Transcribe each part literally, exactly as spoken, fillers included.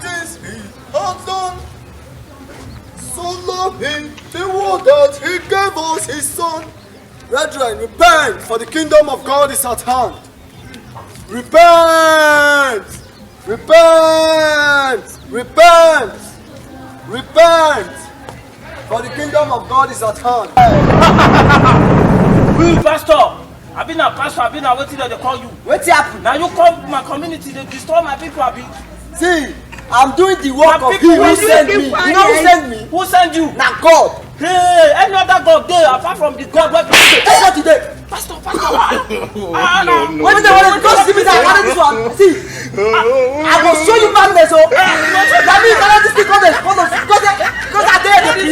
This is undone. So love him, the world that he gave us his son. Brethren, repent, for the kingdom of God is at hand. Repent! Repent! Repent! Repent! For the kingdom of God is at hand. We pastor, abi na pastor, abi na wetin dem dey call you? Wetin happen? Na you come my community dey destroy my people, abi? See, I'm doing the work of he who sent me. You know who sent me? Who sent you? Na God. Hey, any other god dey apart from the God wey be say God today. Pastor, pastor. Ah, no, no, wetin dey worry? Just give me that, carry this one. See, I go show you madness o. Na me carry this thing come dey come dey come dey come dey dey dey.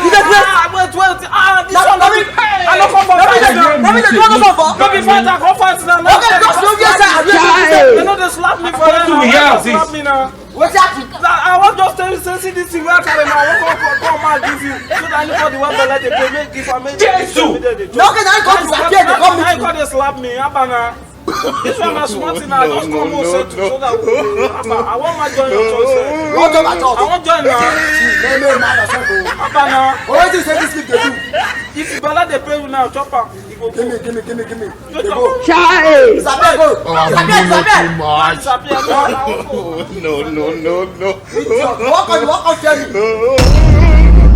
You dey craze? Ah, wait, wait. Ah, this one na me. I no come for fight. Na me dey do all those one for. No be fight, I come fight now. Okay, just no be say I dey. Dem no dey slap me for here. Dem no dey slap me now. Wetin happen? I wan just tell you say see this thing wey I carry now, I wan come come come out give you so that anybody wey belle dey pain make give am make. Jesus! Na okay, na you come disappear dey come meet me. Na you come dey slap me, haba na. This one na small thing na, I just come home settle so that we dey haba. I wan ma join your church sef. You wan join my church? I wan join na. See, no no na yourself o. Haba na. Wetin say this thing dey do? If belle dey pain you now, chop am. Gimme, gimme, gimme, gimme. Dey go. Chai! Disappear, go. Disappear, disappear. Disappear, no, no, no. No, no, no, no. Idiot. Walk on, walk on, tell me.